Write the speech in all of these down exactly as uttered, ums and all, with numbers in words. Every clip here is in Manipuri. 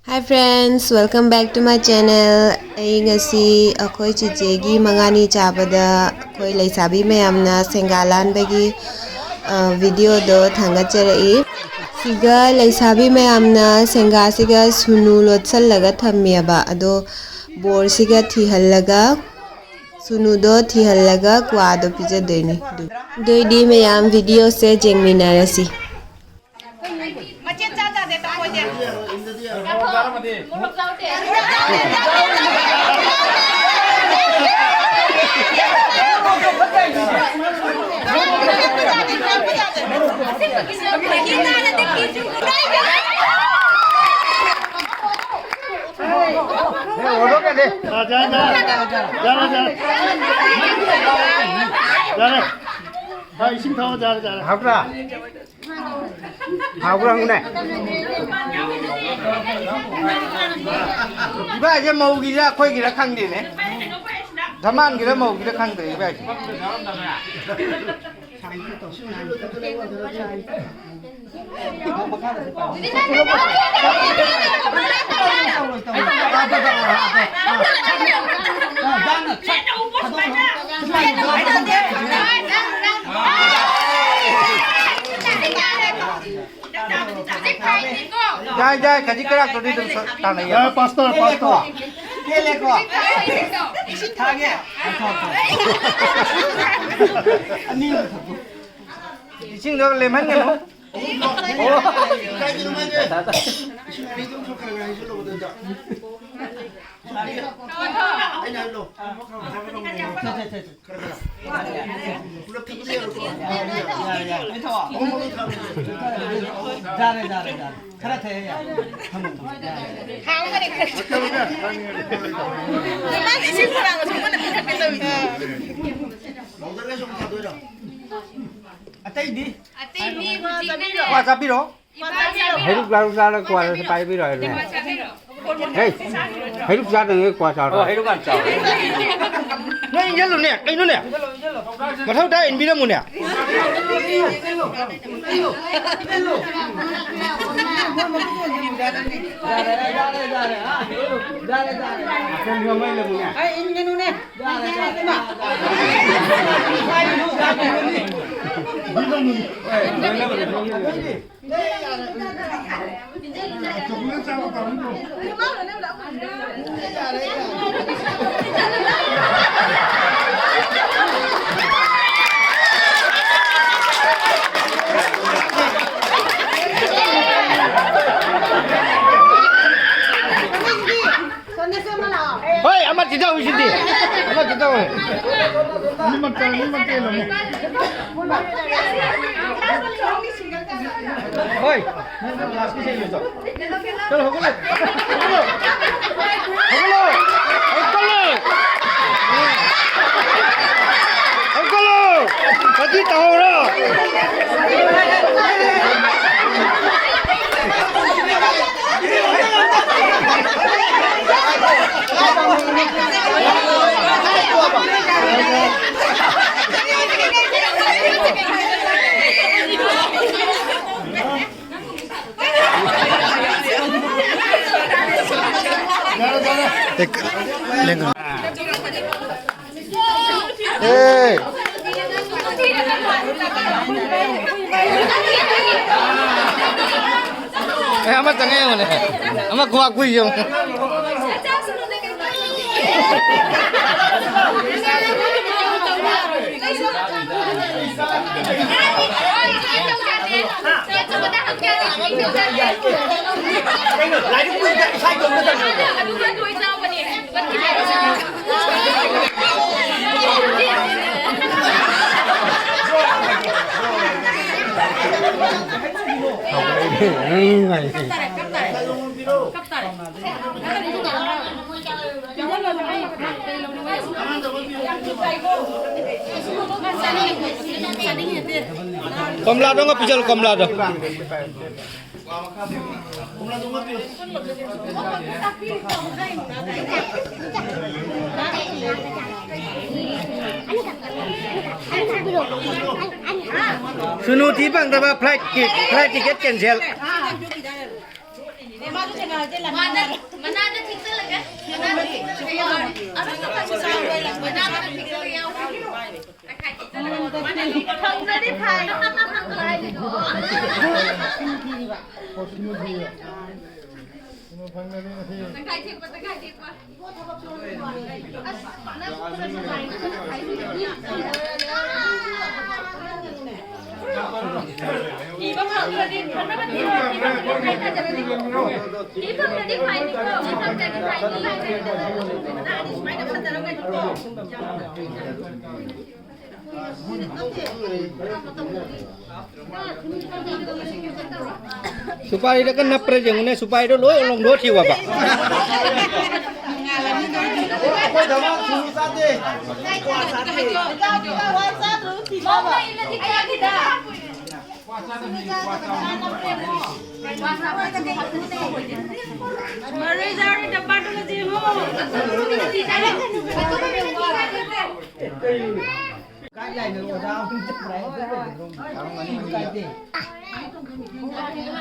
Hi friends, welcome back to my channel. ꯑꯩ ꯉꯁꯤ ꯑꯩꯈꯣꯏ ꯆꯤꯆꯦꯒꯤ ꯃꯉꯥꯅꯤ ꯆꯥꯕꯗ ꯑꯩꯈꯣꯏ ꯂꯩꯁꯥꯕꯤ ꯃꯌꯥꯝꯅ ꯁꯦꯡꯒꯥ ꯂꯥꯟꯕꯒꯤ ꯚꯤꯗꯤꯑꯣꯗꯣ ꯊꯥꯡꯒꯠꯆꯔꯛꯏ꯫ ꯁꯤꯒ ꯂꯩꯁꯥꯕꯤ ꯃꯌꯥꯝꯅ ꯁꯦꯡꯒꯥꯁꯤꯒ ꯁꯨꯅꯨ ꯂꯣꯠꯁꯜꯂꯒ ꯊꯝꯃꯦꯕ, ꯑꯗꯣ ꯕꯣꯔꯁꯤꯒ ꯊꯤꯍꯜꯂꯒ ꯁꯨꯅꯨꯗꯣ ꯊꯤꯍꯜꯂꯒ ꯀ꯭ꯋꯥꯗꯣ ꯄꯤꯖꯗꯣꯏꯅꯤ꯫ ꯑꯗꯨ ꯑꯗꯨꯏꯗꯤ ꯃꯌꯥꯝ ꯚꯤꯗꯤꯑꯣꯁꯦ ꯌꯦꯡꯃꯤꯟꯅꯔꯁꯤ꯫ ꯃꯆꯦꯠ ꯆꯥ ꯆꯥꯗꯦ ꯇꯧ ꯃꯣꯏꯗꯤ꯫ ꯌꯥꯔꯦ꯫ ꯍꯣꯏ, ꯏꯁꯤꯡ ꯊꯛꯑꯣ, ꯌꯥꯔꯦ, ꯌꯥꯔꯦ꯫ ꯍꯥꯎꯕ꯭ꯔꯥ? ꯍꯥꯎꯕ꯭ꯔꯥ ꯍꯪꯉꯨꯅꯦ꯫ ꯏꯕꯥꯏꯁꯦ ꯃꯧꯒꯤꯔ ꯑꯩꯈꯣꯏꯒꯤꯔ ꯈꯪꯗꯦꯅꯦ꯫ ꯙꯃꯥꯟꯒꯤꯔ ꯃꯧꯒꯤꯔ ꯈꯪꯗ꯭ꯔꯦ ꯏꯕꯥꯏꯁꯦ꯫ ꯌꯥꯏ, ꯌꯥꯏ, ꯈꯖꯤꯛ ꯈꯔꯥꯛꯇꯨꯗꯤ ꯑꯗꯨꯝ ꯁ-, ꯇꯥꯟꯅꯩꯌꯦ꯫ Pastor, pastor. ꯍꯦꯜꯂꯦꯀꯣ? ꯊꯥꯒꯦ? ꯑꯅꯤ ꯑꯃ ꯊꯛꯄ꯫ ꯏꯁꯤꯡꯗꯣ ꯂꯦꯝꯍꯟꯒꯅꯨ꯫ ꯑꯣ꯫ ꯀꯥꯏꯗꯅꯣ ꯃꯥꯏꯁꯦ? ꯏꯁꯤꯡ ꯑꯅꯤꯗꯨꯝ ꯈꯔ ꯈꯔ ꯍꯩꯖꯤꯜꯂꯣ ꯑꯗꯨꯗ꯫ ꯑꯩꯅ ꯍꯥꯏꯕꯗꯣ꯫ ꯁꯦ, ꯁꯦ, ꯁꯦ, ꯁꯦ꯫ ꯈꯔ ꯈꯔ꯫ ꯄꯨꯂꯞ ꯊꯛꯄꯗꯤ ꯌꯥꯔꯣꯏꯀꯣ꯫ ꯌꯥꯔꯦ, ꯌꯥꯔꯦ꯫ ꯌꯥꯔꯦ, ꯌꯥꯔꯦ, ꯌꯥꯔꯦ꯫ ꯈꯔ ꯊꯛꯑꯦ, ꯌꯥꯔꯦ꯫ ꯊꯝꯃꯣ, ꯊꯝꯃꯣ꯫ ꯌꯥꯔꯦ, ꯌꯥꯔꯦ꯫ ꯃꯥꯒꯤ ꯏꯁꯤꯡ ꯈꯔꯥꯡ ꯑꯁꯨꯝꯕꯅ ꯄꯤꯈꯠꯀꯦ ꯇꯧꯔꯤꯁꯦ꯫ ꯃꯧꯗꯔꯒꯁꯨ ꯑꯃꯨꯛ ꯊꯥꯗꯣꯏꯔꯣ? ꯑꯇꯩꯗꯤ? ꯑꯇꯩ ꯃꯤ ꯍꯧꯖꯤꯛꯅꯅꯦ꯫ ꯀ꯭ꯋꯥ ꯆꯥꯕꯤꯔꯣ꯫ ꯍꯩꯔꯨꯛ ꯂꯥꯔꯨꯛ ꯆꯥꯔꯒ ꯀ꯭ꯋꯥ ꯄꯥꯏꯕꯤꯔꯣ ꯍꯥꯏꯕꯅꯦ꯫ ꯍꯦ, ꯍꯩꯔꯨꯛ ꯆꯥꯗ꯭ꯔꯤꯉꯩ ꯀ꯭ꯋꯥ ꯆꯥꯔꯣ꯫ ꯑꯣ, ꯍꯩꯔꯨꯛ ꯍꯥꯟꯅ ꯆꯥꯎ꯫ ꯅꯣꯏ ꯏꯟꯖꯜꯂꯨꯅꯦ, ꯀꯩꯅꯣꯅꯦ? ꯃꯊꯧ ꯇꯥꯏ ꯏꯟꯕꯤꯔꯝꯃꯨꯅꯦ꯫ ꯍꯣꯏ, ꯑꯃ ꯊꯤꯗꯧꯔꯤꯁꯤꯗꯤ꯫ ꯑꯃ ꯊꯤꯗꯧꯔꯦ꯫ ꯑꯅꯤꯃꯛꯇ, ꯑꯅꯤꯃꯛꯇ ꯌꯦꯜꯂꯝꯃꯣ꯫ ꯍꯣꯏ꯫ ꯆꯠꯂꯣ, ꯍꯧꯒꯠꯂꯣ꯫ ꯍꯧꯒꯠꯂꯣ꯫ ꯍꯧꯒꯠꯂꯣ꯫ ꯍꯧꯒꯠꯂꯣ꯫ ꯍꯧꯒꯠꯂꯣ꯫ ꯐꯗꯤ ꯇꯧꯍꯧꯔꯣ꯫ एक, लेंगे। ꯑꯦ꯫ ꯑꯦ, ꯑꯃ ꯆꯪꯉꯦ ꯌꯦꯡꯉꯨꯅꯦ꯫ ꯑꯃ ꯈꯨꯕꯥꯛ ꯈꯨꯏ ꯌꯦꯡꯉꯨ꯫ ꯀꯩꯅꯣ, ꯂꯥꯏꯔꯤꯛ ꯄꯨꯏꯗ ꯏꯁꯥ ꯏꯇꯣꯝꯇ ꯇꯝꯕ꯫ ꯀꯣꯝꯂꯥꯗꯣ ꯑꯃ ꯄꯤꯁꯜꯂꯨ, ꯀꯣꯝꯂꯥꯗꯣ꯫ ꯁꯨꯅꯨ ꯊꯤ ꯐꯪꯗꯕ, flight ꯀꯤ, flight ticket cancel꯫ ꯃꯅꯥꯗ ꯊꯤꯛꯆꯜꯂꯒ, ꯃꯅꯥꯗ ꯊꯤꯛꯆꯜꯂꯒ ꯌꯥꯎꯔꯤ꯫ ꯃꯅꯥꯗ ꯊꯤꯛꯆꯜꯂꯒ ꯌꯥꯎꯔꯤ꯫ ꯐꯪꯗ꯭ꯔꯗꯤ ꯐꯥꯏꯟ꯫ ꯇꯪꯈꯥꯏ ꯊꯦꯛꯄ, ꯇꯪꯈꯥꯏ ꯊꯦꯛꯄ꯫ ꯏꯕ ꯐꯪꯗ꯭ꯔꯗꯤ ꯐꯅꯕ ꯊꯤꯔꯣ, ꯏꯕ ꯐꯪꯗ꯭ꯔꯗꯤ ꯐꯥꯏꯟꯅꯤꯀꯣ, ꯏꯕ ꯐꯪꯗ꯭ꯔꯗꯤ ꯐꯥꯏꯟꯅꯤ꯫ ꯁꯨꯃꯥꯏꯅ ꯐꯖꯔꯝꯒꯅꯤꯀꯣ꯫ ꯁꯨꯄꯥꯔꯤꯗ ꯀꯟꯅ ꯅꯞꯄ꯭ꯔꯥ ꯌꯦꯡꯉꯨꯅꯦ, ꯁꯨꯄꯥꯔꯤꯗꯣ ꯂꯣꯏ ꯂꯣꯡꯊꯣꯛꯈꯤꯕꯕ꯫ ꯃꯔꯣꯏ ꯌꯥꯎꯔꯤ ꯗꯕꯥꯗꯨꯒ ꯌꯦꯡꯉꯣ꯫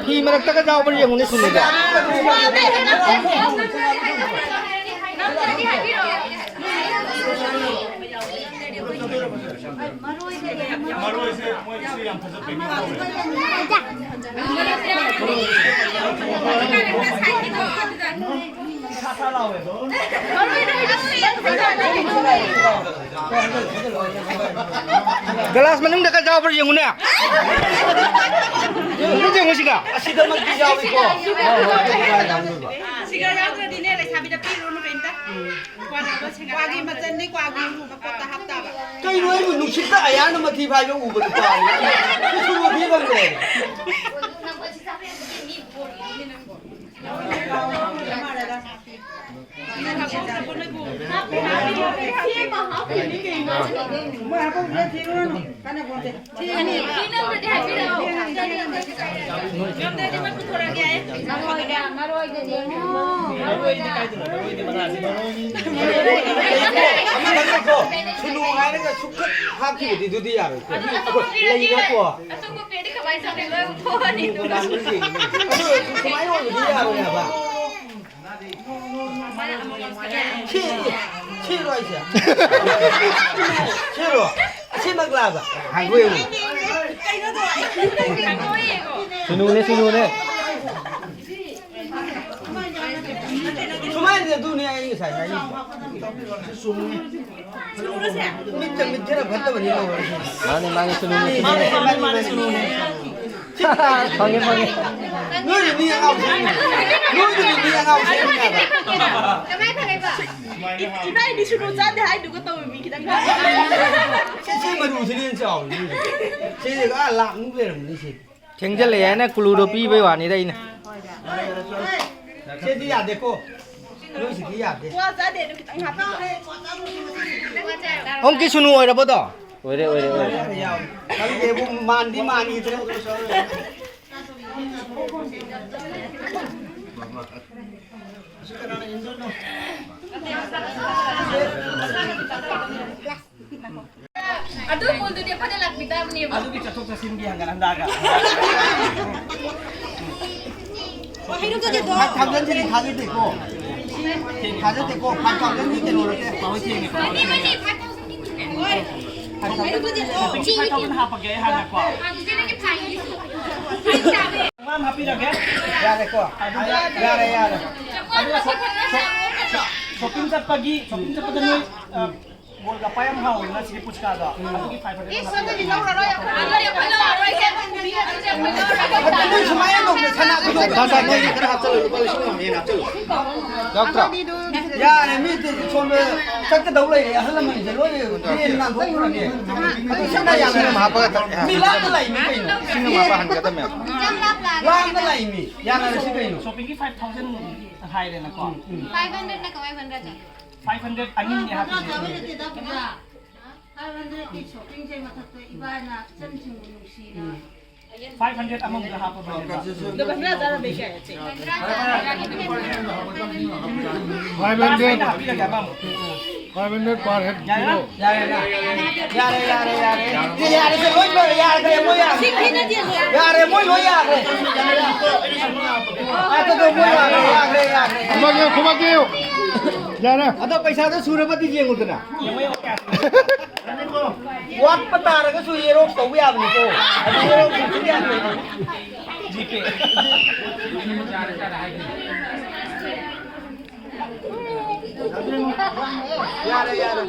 ꯐꯤ ꯃꯔꯛꯇꯒ ꯌꯥꯎꯕ꯭ꯔꯥ ꯌꯦꯡꯉꯨꯅꯦ, ꯁꯨꯅꯤꯗ꯫ ꯃꯔꯣꯏꯁꯦ ꯃꯣꯏꯁꯦ ꯌꯥꯝ ꯐꯖ packing ꯇꯧꯋꯦ꯫ ꯒ꯭ꯂꯥꯁ ꯃꯅꯨꯡꯗꯒ ꯌꯥꯎꯕ꯭ꯔꯥ ꯌꯦꯡꯉꯨꯅꯦ꯫ ꯑꯗꯨ ꯌꯦꯡꯉꯨ ꯁꯤꯒ꯫ ꯑꯁꯤꯗꯃꯛꯇꯤ ꯌꯥꯎꯏꯀꯣ꯫ ꯁꯤꯒ ꯌꯥꯎꯗ꯭ꯔꯗꯤꯅꯦ, ꯂꯩꯁꯥꯕꯤꯗ ꯄꯤꯔꯨꯅꯨ ꯀꯩꯝꯇ꯫ ꯀ꯭ꯋꯥꯒꯤ ꯃꯆꯜꯅꯤ, ꯀ꯭ꯋꯥꯒꯤ ꯃꯄꯣꯠꯇ ꯍꯥꯞꯇꯥꯕ꯫ ꯀꯩꯅꯣ ꯑꯩꯕꯨ ꯅꯨꯡꯁꯤꯠꯇ ꯑꯌꯥꯔꯅ ꯃꯊꯤ ꯐꯥꯏꯕ ꯎꯕ ꯅꯨꯄꯥꯅꯤ꯫ ꯀꯩꯁꯨ ꯃꯊꯤ ꯐꯪꯗꯦ꯫ ꯃꯣꯏ ꯍꯥꯄꯧꯗꯨꯗ ꯊꯤꯔꯨꯔꯅꯨ꯫ ꯀꯥꯟꯅꯄꯣꯟꯇꯦ꯫ ꯊꯤꯔꯅꯤ꯫ ꯊꯤꯅꯕꯗꯤ ꯍꯥꯏꯕꯤꯔꯛꯑꯣ꯫ ꯉꯝꯗ꯭ꯔꯗꯤ ꯃꯣꯏ ꯄꯨꯊꯣꯔꯛꯑꯒꯦ ꯍꯥꯏ꯫ ꯃꯔꯣꯏꯗ, ꯃꯔꯣꯏꯗ ꯌꯦꯡꯉꯣ꯫ ꯃꯔꯣꯏꯗꯤ ꯀꯥꯏꯗꯅꯣ? ꯃꯔꯣꯏꯗꯤ ꯃꯅꯥꯁꯤ꯫ ꯃꯔꯣꯏꯗꯤ꯫ ꯑꯃꯈꯛ ꯂꯩꯀꯣ꯫ ꯁꯨꯅꯨ ꯍꯥꯏꯔꯒ ꯁꯨꯛꯈꯛ ꯍꯥꯞꯈꯤꯕꯗꯤ ꯑꯗꯨꯗꯤ ꯌꯥꯔꯣꯏꯀꯣ꯫ ꯑꯗꯨ ꯑꯩꯈꯣꯏ ꯂꯩ ꯅꯠꯇ꯭ꯔꯣ? ꯑꯇꯣꯞꯄ ꯄꯦꯠꯇꯤ ꯀꯃꯥꯏꯅ ꯇꯧꯗꯣꯏꯅꯣ? ꯂꯣꯏ ꯄꯨꯊꯣꯛꯑꯅꯤ ꯑꯗꯨꯒ꯫ ꯑꯗꯨ ꯁꯨꯃꯥꯏꯅ ꯑꯣꯏꯕꯗꯤ ꯌꯥꯔꯣꯏ ꯍꯥꯏꯕ꯫ ꯁꯤ, ꯁꯤꯔꯣ ꯑꯩꯁꯦ? ꯁꯤꯔꯣ? ꯑꯁꯤꯃꯛꯂꯥꯕ? ꯍꯪꯒꯣꯏ ꯑꯃꯨꯛ꯫ ꯁꯨꯅꯨꯅꯦ, ꯁꯨꯅꯨꯅꯦ꯫ ꯁꯨꯃꯥꯏꯅꯗꯤ ꯑꯗꯨꯅꯦ ꯑꯩ ꯉꯁꯥꯏ ꯍꯥꯏꯔꯤꯁꯦ꯫ ꯃꯤꯠꯇ ꯃꯤꯠꯁꯤꯅ ꯐꯠꯇꯕꯅꯤ ꯂꯧꯔꯤꯁꯦ꯫ ꯃꯥꯅꯦ, ꯃꯥꯅꯦ, ꯁꯨꯅꯨꯅꯦ, ꯁꯨꯅꯨꯅꯦ꯫ ꯃꯥꯅꯦ, ꯃꯥꯅꯦ, ꯁꯨꯅꯨꯅꯦ꯫ ꯐꯪꯉꯦ, ꯐꯪꯉꯦ꯫ ꯅꯣꯏꯗꯤ ꯃꯤ ꯑꯉꯥꯎ ꯁꯦꯝꯃꯤ꯫ ꯅꯣꯏꯗꯤ ꯃꯤ ꯑꯉꯥꯎ ꯁꯦꯝꯃꯤ ꯍꯥꯏꯕ꯫ ꯀꯃꯥꯏ ꯐꯪꯉꯦꯕ? ꯏ-, ꯏꯕꯥꯏꯗꯤ ꯁꯨꯅꯨ ꯆꯥꯗꯦ ꯍꯥꯏꯗꯨꯒ ꯇꯧꯏ ꯃꯤ ꯈꯤꯇꯪ꯫ ꯁꯤ, ꯁꯤ ꯃꯔꯨꯁꯤꯅ ꯍꯦꯟꯅ ꯆꯥꯎꯔꯤ꯫ ꯁꯤꯗꯤ ꯑꯥ ꯂꯥꯛꯃꯨꯛ ꯂꯩꯔꯝꯒꯅꯤ ꯁꯤ꯫ ꯊꯦꯡꯖꯤꯜꯂꯛꯑꯦ ꯍꯥꯏꯅ ꯀꯨꯂꯨꯗꯣ ꯄꯤꯕꯩ ꯋꯥꯅꯤꯗ ꯑꯩꯅ꯫ ꯁꯤꯗꯤ ꯌꯥꯗꯦꯀꯣ꯫ ꯅꯣꯏꯁꯤꯗꯤ ꯌꯥꯗꯦ꯫ ꯀ꯭ꯋꯥ ꯆꯥꯗꯦ, ꯑꯗꯨ ꯈꯤꯇꯪ ꯍꯥꯞꯄꯤꯌꯣ꯫ ꯑꯍꯨꯝꯀꯤ ꯁꯨꯅꯨ ꯑꯣꯏꯔꯕꯣ ꯑꯗꯣ? ꯑꯣꯏꯔꯦ, ꯑꯣꯏꯔꯦ, ꯑꯣꯏꯔꯦ꯫ ꯈꯪꯗꯦꯕꯨ, ꯃꯥꯟꯗꯤ ꯃꯥꯟꯈꯤꯗ꯭ꯔꯦ꯫ ꯑꯗꯨ ꯄꯣꯠꯇꯨꯗꯤ ꯑꯩꯈꯣꯏꯗ ꯂꯥꯛꯄꯤꯗꯕꯅꯦꯕ꯫ ꯑꯗꯨꯒꯤ ꯆꯠꯊꯣꯛ ꯆꯠꯁꯤꯟꯒꯤ ꯍꯪꯒꯠ ꯍꯟꯗꯥꯒ꯫ ꯍꯩꯔꯨꯝꯗꯨꯗꯤ ꯑꯗꯣ꯫ ꯐꯥꯏꯚ ꯊꯥꯎꯖꯟꯗꯤ ꯊꯥꯖꯗꯦꯀꯣ꯫ ꯊꯥꯖꯗꯦꯀꯣ, ꯐꯥꯏꯚ ꯊꯥꯎꯖꯟꯗꯤ ꯀꯩꯅꯣ ꯅꯠꯇꯦ꯫ ꯃꯥꯅꯤ, ꯃꯥꯅꯤ, ꯐꯥꯏꯚ ꯊꯥꯎꯖꯟ꯫ ꯍꯣꯏ꯫ ꯍꯩꯔꯨꯝꯗꯨꯗꯤ ꯑꯗꯣ꯫ ꯐꯥꯏꯚ ꯊꯥꯎꯖꯟ ꯍꯥꯞꯄꯒꯦ ꯑꯩ ꯍꯥꯟꯅꯀꯣ꯫ ꯑꯗꯨꯗꯤ ꯅꯪꯒꯤ ꯐꯥꯏꯟꯒꯤꯁꯨ꯫ ꯐꯥꯏꯟ ꯆꯥꯕ꯫ ꯆꯥꯝꯃꯉꯥ ꯍꯥꯞꯄꯤꯔꯒꯦ꯫ ꯌꯥꯔꯦꯀꯣ꯫ ꯑꯗꯨꯒ ꯌꯥꯔꯦ, ꯌꯥꯔꯦ꯫ ꯑꯗꯨꯒ ꯁꯣꯞ-, ꯁꯣꯞ-, ꯁꯣꯞꯄꯤꯡ ꯆꯠꯄꯒꯤ, ꯁꯣꯞꯄꯤꯡ ꯆꯠꯄꯗ ꯅꯣꯏ, ꯑ, ꯕꯣꯜꯒ ꯄꯥꯏ ꯌꯥꯝ ꯍꯥꯎꯋꯦ ꯉꯁꯤꯒꯤ ꯄꯨꯆꯀꯥꯗꯣ꯫ ꯑꯗꯨꯒꯤ ꯐꯥꯏꯚ ꯍꯟꯗ꯭ꯔꯦꯠ ꯏꯁ, ꯑꯗꯨꯗꯤ ꯂꯧꯔꯔꯣꯏ ꯑꯩꯈꯣꯏ꯫ ꯑꯗꯨꯗꯤ ꯑꯩꯈꯣꯏ ꯂꯧꯔꯔꯣꯏ꯫ ꯑꯗꯨꯗꯤ ꯑꯩꯈꯣꯏ ꯂꯧꯔꯔꯣꯏ꯫ ꯑꯗꯨꯗꯤ ꯁꯨꯃꯥꯏꯅ ꯇꯧꯕꯅꯦ, ꯁꯅꯥ ꯈꯨꯗꯣꯞ ꯈꯔ ꯍꯥꯞꯆꯜꯂꯣ, ꯂꯨꯄꯥ ꯂꯤꯁꯤꯡ ꯑꯃ ꯍꯦꯟꯅ ꯍꯥꯞꯆꯜꯂꯣ꯫ ꯌꯥꯎꯗ꯭ꯔꯣ? ꯌꯥꯔꯦ, ꯃꯤ ꯁꯣꯝꯗ ꯆꯠꯀꯗꯧ ꯂꯩꯔꯦ, ꯑꯍꯜ ꯂꯃꯟꯁꯦ ꯂꯣꯏ ꯍꯦꯟꯅ ꯅꯥꯟꯊꯣꯛꯈ꯭ꯔꯅꯤ꯫ ꯑꯗꯨ ꯁꯤꯅ ꯌꯥꯝ ꯂꯤꯁꯤꯡ ꯑꯃ ꯍꯥꯞꯄꯒ ꯊꯛ-, ꯃꯤ ꯂꯥꯞꯅ ꯂꯥꯛꯏꯅꯤ ꯀꯩꯅꯣ꯫ ꯂꯤꯁꯤꯡ ꯑꯃ ꯍꯥꯞꯄ ꯍꯟꯒꯗꯕꯅꯦ꯫ ꯂꯥꯞꯅ ꯂꯥꯛꯏꯅꯤ, ꯌꯥꯅꯔꯁꯤ ꯀꯩꯅꯣ꯫ ꯁꯣꯞꯄꯤꯡꯒꯤ ꯐꯥꯏꯚ ꯊꯥꯎꯖꯟ ꯍꯥꯏꯔꯦꯅꯀꯣ꯫ ꯎꯝ, ꯎꯝ꯫ ꯐꯥꯏꯚ ꯍꯟꯗ꯭ꯔꯦꯠꯅ ꯀꯃꯥꯏ ꯍꯟꯒꯗ꯭ꯔꯥ? ꯐꯥꯏꯚ ꯍꯟꯗ꯭ꯔꯦꯠ ꯑꯅꯤꯅꯦ ꯍꯥꯞꯄꯤꯁꯦ꯫ ꯐꯥꯏꯚ ꯍꯟꯗ꯭ꯔꯦꯠꯀꯤ ꯁꯣꯄꯤꯡꯁꯦ ꯃꯊꯛꯇ ꯏꯕꯥꯅ ꯏꯆꯟꯁꯤꯡꯕꯨ ꯅꯨꯡꯁꯤꯅ꯫ ꯐꯥꯏꯚ ꯍꯟꯗ꯭ꯔꯦꯠ ꯑꯃꯃꯨꯛꯇ ꯍꯥꯞꯄꯕꯅꯦꯕ꯫ Five hundred. Five hundred per head ꯄꯤꯔꯣ꯫ ꯌꯥꯔꯦ, ꯌꯥꯔꯦ, ꯌꯥꯔꯦ, ꯌꯥꯔꯦ꯫ ꯌꯥꯔꯦ, ꯌꯥꯔꯦ, ꯁꯦ, ꯂꯣꯏ ꯂꯣꯏꯔꯦ, ꯌꯥꯔꯦ, ꯃꯣꯏ ꯌꯥꯔꯦ꯫ ꯌꯥꯔꯦ, ꯃꯣꯏ ꯂꯣꯏ ꯌꯥꯔꯦ꯫ ꯑꯗꯨꯗꯣ ꯃꯣꯏ ꯌꯥꯔꯦ, ꯌꯥꯔꯦ, ꯌꯥꯔꯦ꯫ ꯈꯨꯃꯛꯀꯤꯌꯨ, ꯈꯨꯃꯛꯀꯤꯌꯨ꯫ ꯌꯥꯔꯦ꯫ ꯑꯗꯣ ꯄꯩꯁꯥꯗꯣ ꯁꯨꯔꯕꯗꯤ ꯌꯦꯡꯉꯨꯗꯅ꯫ ꯋꯥꯠꯄ ꯇꯥꯔꯒꯁꯨ ꯌꯦꯔꯣꯛꯁ ꯇꯧꯕ ꯌꯥꯕꯅꯤꯀꯣ꯫ ꯑꯗꯨ ꯌꯦꯔꯣꯛꯁ ꯇꯧꯕ ꯌꯥꯕꯅꯤꯀꯣ꯫ ꯌꯥꯔꯦ, ꯌꯥꯔꯦ꯫